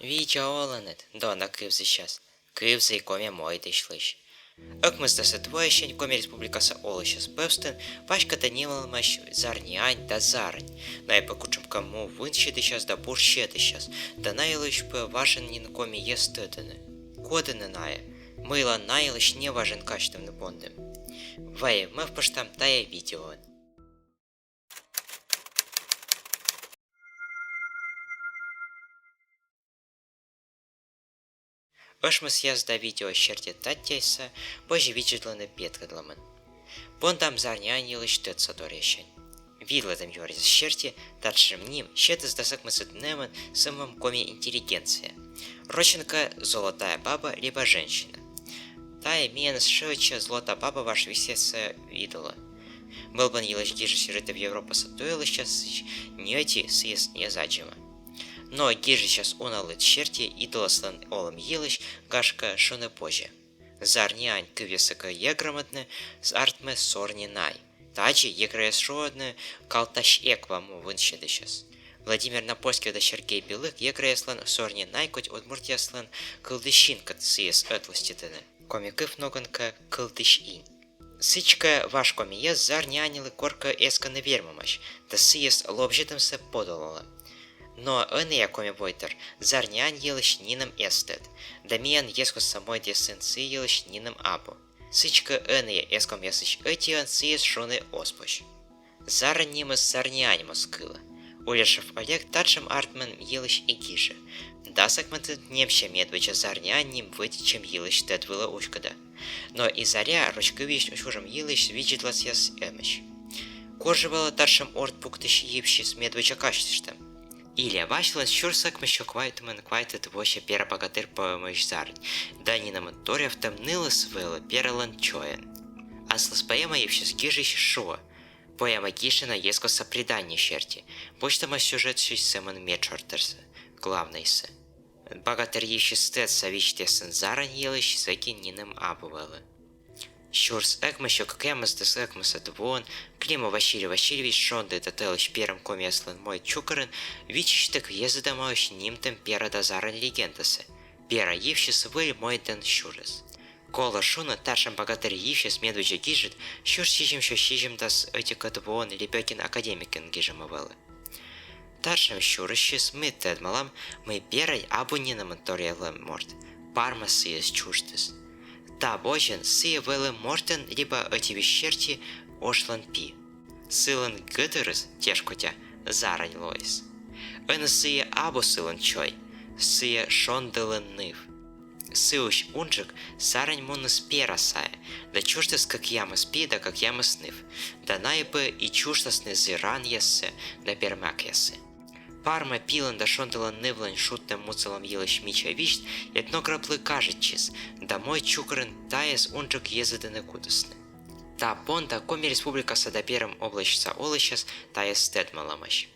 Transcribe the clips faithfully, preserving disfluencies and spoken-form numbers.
Видза оланныд, дона кывзысьяс, кывзы и коми мойдысьлысь. Ӧкмысдасӧд воясянь Коми Республикаса олысьяс пӧвстын паськӧдӧ нималӧмаӧсь «Зарни ань» да «Зарань». Найӧ пӧ кутшӧмкӧ му вынсьӧдысьяс да бурсьӧдысьяс, да найӧ йылысь пӧ важӧн нин коми йӧз тӧдӧны. Кодӧны найӧ, мыйла найӧ йылысь неважӧн казьтывны пондім, вай мӧвпыштам тайӧ видеоын. Ӧшмӧсъяс да видео серти татьяссӧ позьӧ видзӧдлыны петкӧдлӧмӧн. Пондам «Зарни ань» йылысь тӧдса торъяссянь. Видлӧдӧм юръяс серти, татшӧм ним сетіс дас ӧкмысӧд нэмын сӧмын коми интеллигенция. Рочӧн кӧ, золотая баба либӧ женщина. Тайӧ миянӧс шыӧдчӧ золотая баба важ висъяссӧ видлы. Мӧлбон йылысь гижысь Рытыв Европаса туялысьясысь ни ӧти сійӧс эз аддзывлы. Но гижысьяс уна лыд серти идолъяслӧн олӧм йылысь, гашкӧ, шуны позьӧ: «Зарни ань» кывъяссӧ кӧ эгромӧдны, артмӧ «Сорни най». Тадзи эграяс шуӧны «Калтасьӧква» му вынсьӧдысьяс. Владимир Напольский да Сергей Белых эграяслӧн «Сорни най» кодь удмуртъяслӧн «Кылдысь ин» кӧ сійӧс ӧтлаыститӧны. Коми кыв ногӧн кӧ — «кылдысь ин». Сідзкӧ, важ коми йӧз «Зарни аньлы» коркӧ эскӧны вермӧмаӧсь да сійӧс лобзьӧдӧмсӧ подулалӧ. Но ӧнія коми войтыр «Зарни ань» йылысь нинӧм эз тӧд, да миян йӧзкостса мойдъясын сійӧ йылысь нинӧм абу. Сідзкӧ, ӧнія эскомъясысь ӧтиӧн сійӧс шуны оз позь. «Зарань» нимыс «Зарни ань» моз кылӧ. Уляшев Олег татшӧм артмӧм йылысь и гижӧ. Дас ӧкмысдасӧд нэмся медводдза «Зарни ань» ним вӧдитчӧм йылысь тӧд вылӧ уськӧдӧ. Но и «Заря» роч кывйысь чужӧм йылысь видзӧдласъяс эмӧсь. Кор жӧ вӧлі татшӧм орд пуктысь йывсьыс медводдза казьтыштӧм? Илья Васинлӧн сюрс ӧкмыссё квайтымын квайтӧд вося «Пера-багатыр» поэмаысь «Зарань», да нинӧмын торъявтӧм нылыс вӧлі пералӧн чойӧн. Аслас поэма йывсьыс гижысь шуӧ: «Поэма гижӧны йӧзкостса предание серти, босьтӧма сюжетсьыс сӧмын медшӧртӧсӧ, главнӧйсӧ. Багатыр йывсьыс тӧдса висьтасӧн зарань йылысь сэки нинӧм абу вӧлі». Сюрс ӧкмыссё кӧкъямысдас ӧкмысӧд воын Климов Василий Васильевич шонді да тӧлысь перым комияслӧн мойд чукӧрын виччысьтӧг йӧзӧдӧмаӧсь нимтӧм «Пера да Зарань» легендасӧ. Пера йывсьыс выль мойдлӧн сюрӧс. Колӧ шуны, татшӧм багатыр йывсьыс медводдза гижӧд сюрс сизимсё сизимдас ӧтикӧд воын Лепёткин академикӧн гижӧма вӧлі. Татшӧм сюрӧсысь ми тӧдмалам, мый Перань абу нинӧмын торъялӧм морт, Парма сійӧс чуждіс. Та водзын сійӧ вӧлі мортӧн либӧ ӧти висьт серти ошлӧн пи. Сылӧн гӧтырыс, тешкодя, зарань лоис. Ӧні сійӧ абу сылӧн чой, сійӧ шонділӧн ныв. Сыысь унджык зарань муніс Пера сайӧ да чуждіс кӧкъямыс пи да кӧкъямыс ныв, да найӧ пӧ и чуждасны зіль ранъяссӧ да пермякъяссӧ. Парма пилӧн да шонділӧн нывлӧн шудтӧм-мудзалӧм йылысь мича висьт этнографлы кажитчис, да мойд чукӧрын тайӧс унджык йӧзӧдны кутісны. Та понда Коми Республикаса да Перым обласьтса олысьяс тайӧс тӧдмалӧмаӧсь.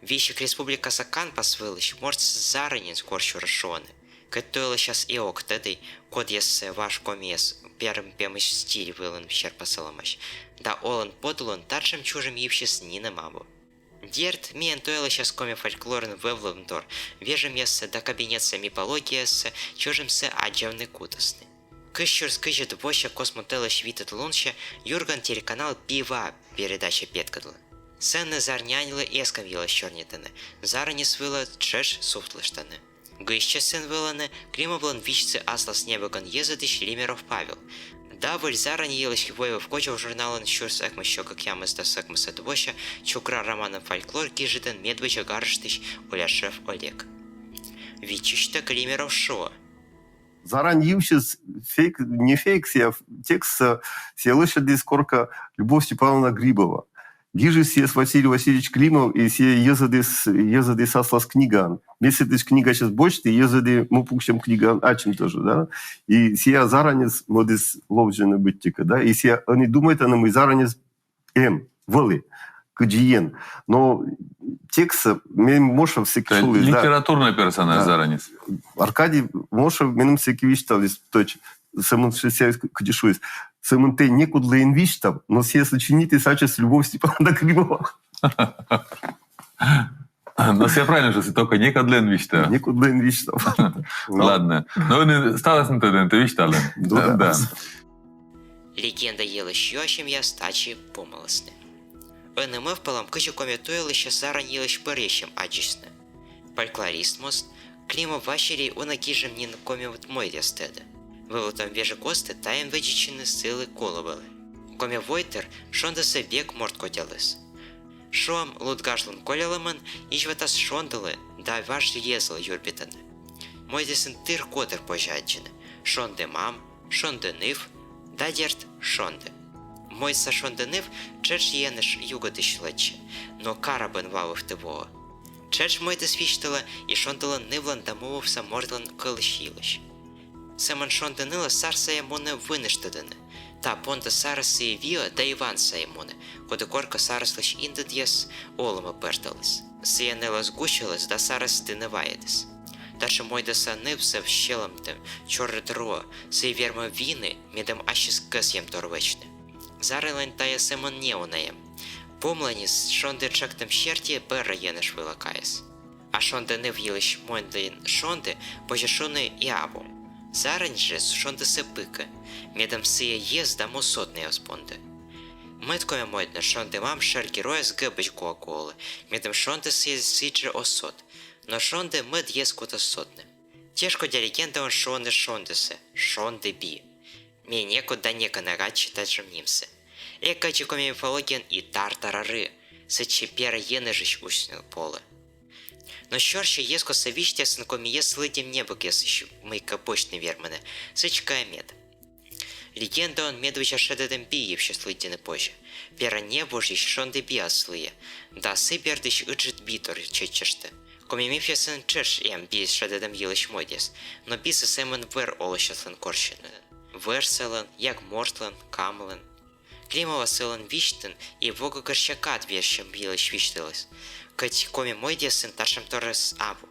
Весиг республикаса канпас вылысь мортсӧ зараньыс корсюрӧ шуӧны, кӧть туялысьяс и ог тӧдӧй, кодъяссӧ важ комияс перым пемысь стиль вылын серпасалӧмаӧсь, да олӧн подулын татшӧм чужӧм йывсьыс нинӧм абу. Дерт, миян туялысьяс коми фольклорын вӧвлӧмтор вежӧмъяссӧ да кабинетса мифологиясӧ чужӧмсӧ аддзывны кутісны. Кызь сюрс кызьӧд вося космо тӧлысь витӧд лунсянь «Юрган» телеканал «Би ва» передача петкӧдлӧ. Сэні «Зарни аньлы» эскӧм йылысь сёрнитӧны, зараньыс вылӧ тшӧтш сувтлыштӧны. Гижысьясӧн вӧліны Климовлӧн висьтсӧ аслас небӧгӧн йӧзӧдысь Лимеров Павел да «Выль зарань» йылысь «Войвыв кодзув» журналын сюрс ӧкмыссё кӧкъямысдас ӧкмысӧд вося «Чукра» романын фольклор гижӧдӧн медводдза гарыштысь Уляшев Олег. Виччысьтӧг Лимеров шуӧ: Зарань йывсьыс фейк, не фейк, сійӧ текстсӧ, сійӧ лӧсьӧдіс коркӧ Любовь Степановна Грибова. Гижис сійӧс Василий Васильевич Климов, и сійӧ йӧзӧдіс, йӧзӧдіс аслас книгаын. Ме сэтысь книгасьыс босьті, йӧзӧді му пуксьӧм книгаын ачым тоже, да. И сійӧ зараньыс мӧдіс ловзьыны быттьӧкӧ, да. И сійӧ ӧні думайтӧны, мый зараньыс эм, вӧлі, кыдзи эн. Но текстсӧ мен Мошев сэки шуліс, да. Литературнӧй персонаж зараньыс. Аркадий Мошев меным сэки висьталіс, точно, сӧмын сійӧ кыдзи шуліс. Сӧмын тэ некодлы эн висьтав, но сійӧ сочинитіс ачыс Любовь Степановна Грибова. Но всё правильно же, только некодлӧн висьтав. Некодлӧн висьтав. Ладно. Но ӧні ставныс тӧдӧны, тэ висьталін. Да. Легенда йылысь юасьӧмъяс тадзи помалісны. Ӧні мӧвпалам, кыдзи коми туялысь зарань йылысь бӧрйысьӧм аддзисны. Фольклорист моз Климов Василий уна гижӧм нин коми мойдъяс тӧдӧ. Вӧвлытӧм вежӧр костын тайӧн вӧдитчӧны сылы колӧ вӧлі. Коми войтыр шондісӧ век морт кодьяліс. Шуам, лут гажлун коллялӧмӧн изьватас шонділы да важ йӧзлы юрбитӧны. Мойдъясын тыр котыр позьӧ аддзыны: шонді мам, шонді ныв да, дерт, шонді. Мойдса шонді ныв тшӧтш енэж югыдысь лэччӧ, но карабын ва вывті воӧ. Тшӧтш мойдыс висьталӧ и шонділӧн нывлӧн да му вывса мортлӧн кӧлысь-йылысь. Сӧмын шонді нылӧс сар сайӧ мунӧ выныштӧдны. Та понда сарӧс сійӧ виӧ да и ван сайӧ мунӧ, коді коркӧ сарыслысь индӧдъяс олӧмӧ пӧрталіс. Сійӧ нылӧс гусьӧліс да сарӧс дінӧ вайӧдіс. Татшӧм мойдса ныв зэв сьӧлӧмтӧм, чорыд руӧ, сійӧ вермӧ вины, медым ассьыс кӧсйӧмтор вӧчны. Зараньлӧн тайӧ сӧмын неуна эм. Помланьыс шонді тшӧктӧм серти бӧрӧ енэж вылӧ кайис. А шонді ныв йылысь мойдын шонді, позьӧ шуны, и абу. Зарань жӧ шондісӧ пыкӧ, медым сійӧ йӧз да му сотнӧй оз понды. Мӧд коми мойдын шонді мам шӧр геройӧс гӧбысь гуа колӧ, медым шонді сійӧс сідзжӧ оз сот. Но шонді мӧд йӧз кутас сотны. Тешкодя легендаын шуӧны шондісӧ шонді би. Ме некод да некӧн эг аддзы татшӧм нимсӧ. Эг кӧдзы коми мифологияын и тар-тарары, сэтчӧ пера енэжысь усьны полӧ. Но сёрсьӧ йӧзкостса висьтъясын коми йӧз лыддьӧм небӧгъясысь мыйкӧ босьтны вермӧны, сідзкӧ мед. Легендаын медводдза шедӧдӧм би йывсьыс лыддьыны позьӧ. Пера небожйысь шонді биас лыйӧ, да сы бердысь ыджыд битор чеччыштӧ. Коми мифъясын тшӧтш эм би шедӧдӧм йылысь мойдъяс, но бисӧ сӧмын вӧр олысьяслӧн корсьӧны: вӧрсалӧн, ягмортлӧн, камлӧн. Климова сылӧн висьтын и во гӧгӧрся кад вежсьӧм йылысь висьталіс, кӧть коми мойдъясын татшӧмторйыс абу.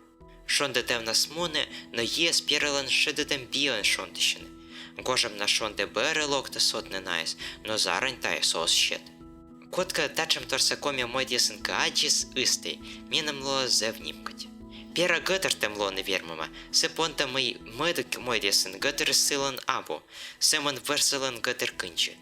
Шонді тӧвнас мунӧ, но йӧз пералӧн шедӧдӧм биӧн шонтысьӧны. Гожӧмнас шонді бӧрӧ локтӧ сотны найӧс, но зарань тайӧс оз сет. Кодкӧ татшӧмторсӧ коми мойдъясын кӧ аддзис, ыстӧй, меным лоӧ зэв нимкодь. Пера гӧтыртӧм лоны вермӧма, сы понда мый мӧд мойдъясын гӧтырыс сылӧн абу, сӧмын вӧрсалӧн гӧтыр кындзи.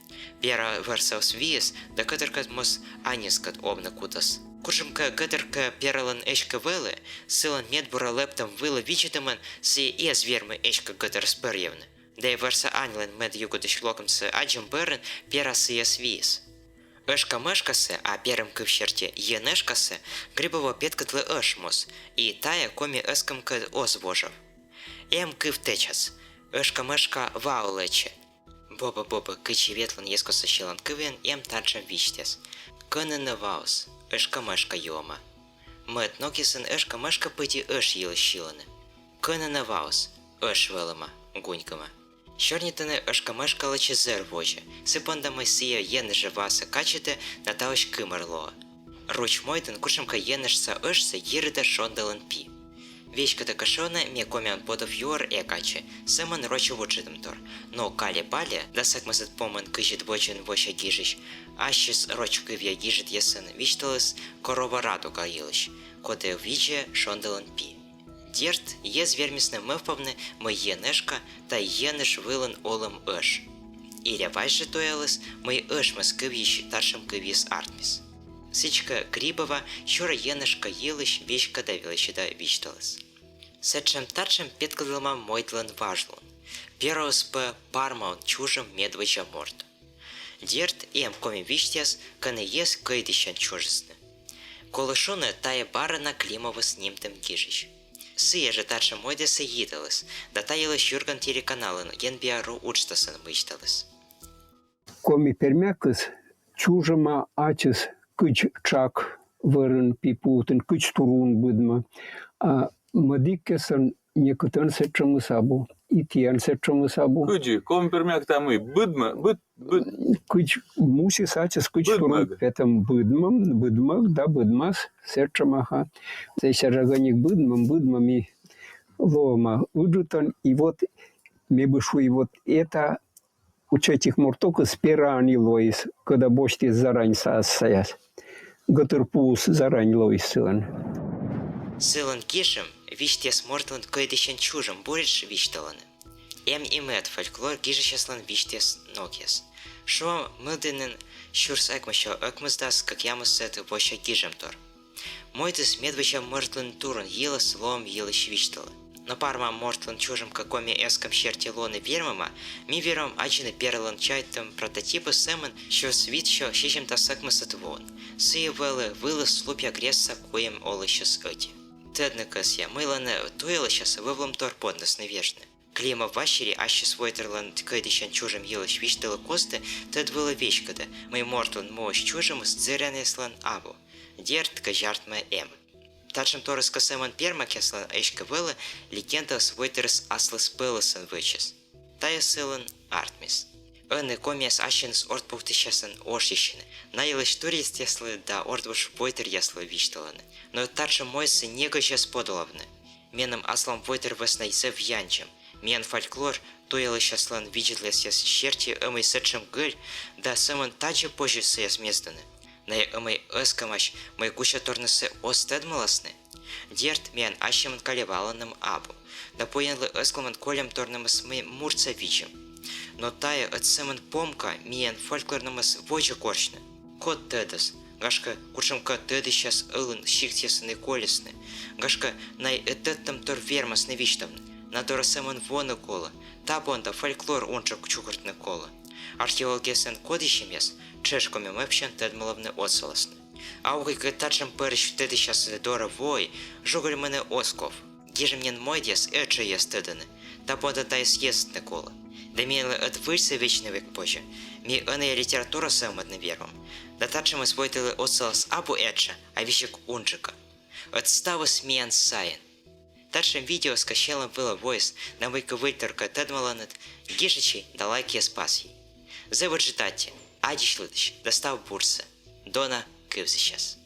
Пера вӧрсас виис да гӧтыркӧд моз аньыскӧд овны кутас. Кутшӧмкӧ гӧтыркӧ пералӧн эськӧ вӧлі, сылӧн медбура лэптӧм вылӧ видзӧдӧмӧн сійӧ эз вермы эськӧ гӧтырӧс бӧрйывны. Да и вӧрса аньлӧн мӧд югыдысь локӧмсӧ аддзӧм бӧрын пера сійӧс виис. Ӧшкамӧшкасӧ, а перым кыв серти енэшкасӧ, Грибова петкӧдлӧ ӧш моз, и тайӧ коми ӧскымкӧд оз вожав. Эм кыв тэчас: ӧшкамӧшка ваӧ лэччӧ. Бобӧ, бобӧ, кыдзи ветлӧн йӧзкостса сьылан кывйын эм татшӧм висьтъяс: кӧні нӧ ваыс, ӧшкамӧшка юӧма. Мӧд ногъясын ӧшкамӧшка пыдди ӧш йылысь сьылӧны: кӧні нӧ ваыс, ӧш вӧлӧма, гунькӧма. Сёрнитӧны, ӧшкамӧшка лэччӧ зэр водзӧ, сы понда мый сійӧ енэжӧ васӧ качитӧ да таысь кымӧр лоӧ. Руч мойдын кутшӧмкӧ енэжса ӧшсӧ йирыда шонділӧн пи. Веськыда кӧ шуны, ме комиӧн подув юӧр эг аддзы, сӧмын рочӧн вуджӧдӧмтор. Но Кале-Бале дас ӧкмысӧд помын кызьыд водзын вося гижысь ассьыс роч кывъя гижӧдъясын висьталіс Корова Радуга йылысь, коді видзӧ шонділӧн пи. Дерт, йӧз вермисны мӧвпавны, мый енэшка — тайӧ енэж вылын олӧм ӧш. Иля Вась жӧ туяліс, мый ӧшмӧс кывйысь татшӧм кывйыс артмис. Сідзкӧ Грибова сюра енэшка йылысь веськыда велӧсьыда висьталіс. Сэтшӧм-татшӧм петкӧдлӧма мойдлӧн важлун. Пераыс пӧ пармаӧн чужӧм медводдза морт. Дерт, эм коми висьтъяс, кӧні йӧз кӧйдысьӧн чужисны. Колӧ шуны, тайӧ бара на Климовыс нимтӧм гижысь. Сійӧ жӧ татшӧм мойдъяссӧ йиталіс, да та йылысь «Юрган» телеканалын «Енбиа ру» уджтасын висьталіс. Коми пермякыс чужӧма ачыс кыдз тшак вӧрын пи пуктыны, кыдз турун быдмӧ. А мӧдыкӧсын некытӧн сэтшӧмыс абу, и тіян сэтшӧмыс абу. Кыдзи, коми пермяк та мый, быдмӧ, быд, быд. Кыдз мусис ачыс, кыдз турун петӧм, быдмӧм, быдмӧг да быдмас, сэтшӧм, ага. Сэсся жӧ кӧнкӧ быдмӧм, быдмӧм и лоӧма ыджыдӧн, и вот ме бы шуи, вот это у этих мортӧкыс пераӧн и лоис, кӧда босьтіс зарань саас саяс. Гӧтырпуыс зарань лоис сылӧн. Сылӧн гижӧм висьтас мортлӧн кӧйдысян чужӧм буретш висьталӧны. Эм и мӧд фольклор гижысьяслӧн висьтас ногъяс. Шуам, Мылдінын сюрс ӧкмыссё ӧкмысдас кӧкъямысӧд вося гижӧмтор. Мойдыс медводдза мортлӧн турун йылӧс, лоӧм йылысь висьталӧ. Но парма мортлӧн чужӧм кӧ коми эскӧм серти лоны вермӧма, ми вермам аддзыны перлалӧн чайтӧм прототипыс сӧмын сюрс витсё сизимдас ӧкмысӧд воын. Сійӧ вӧлі вылыс Лупья грездса куим олысьӧс ӧти. Тӧдны кӧсъя, мыйла нӧ туялысьяс вӧвлӧмтор поднасны вежны. Климов Василий ассьыс войтырлӧн кӧйдысян чужӧм йылысь висьталӧ кості тӧд вылӧ веськыда, мый мортлӧн муысь чужӧмыс дзиръянъяслӧн абу. Дерт, кӧзяр тӧдмӧ эм. Татшӧм торйыс кӧ сӧмын пермакъяслӧн эськӧ вӧлі, легендаыс войтырыс аслыспӧлӧсӧн вӧчис. Тайӧ сылӧн артмис. Ӧні комияс ассьыныс ордпуктысьясӧн ошйысьӧны. Найӧ йылысь туристъяслы да ордвуж войтыръяслы висьталӧны. Но татшӧм мойсӧ некыдз эз подулавны. Меным аслам войтыр вӧсна зэв яндзим. Миян фольклор туялысьяслӧн видзӧдласъяс серти ӧмӧй сэтшӧм гӧль, да сӧмын тадзи позьӧ сійӧс мездыны. Найӧ ӧмӧй ӧскӧмаӧсь, мый гусяторнысӧ оз тӧдмаласны. Дерт, миян ассьымӧн калевалӧмным абу. Да буйӧнлы ӧзклӧмӧн кольӧмторнымӧс ми муртса видзим. Но тайӧ ӧд сӧмын помка миян фольклорнымӧс водзӧ корсьны. Код тӧдӧс, гашкӧ, кутшӧмкӧ тӧдысьяс ылын сиктъясын и колисны. Гашкӧ, найӧ ӧд тӧдтӧмтор вермасны висьтавны. На дорӧ сӧмын воны колӧ. Та понда фольклор унджык чукӧртны колӧ. Археологъяслӧн кодйысьӧмъяс тшӧтш коми мӧвпсянь тӧдмалавны отсаласны. А ог и кӧ татшӧм пӧрысь тӧдысьяс дорӧ вои, жугыльмыны оз ков. Гижӧм нин мойдъяс этшӧйяс тӧдӧны. Та понда тайӧс естны колӧ. Да миянлы ӧд выльсӧ вӧчны век позьӧ. Ми ӧні литература сӧвмӧдны вермам. Да татшӧмыс войтырлы отсалас абу этша, а весиг унджыка. Ӧд ставыс миян сайын. Татшӧм видеоыс кӧ сьӧлӧм вылӧ воис, да мыйкӧ выльтор кӧ тӧдмаланныд, гижӧдчӧй да лайкъяс пасйӧй. Зэв ыджыд аттьӧ, аддзысьлытӧдз да став бурсӧ. Дона кывзысяс.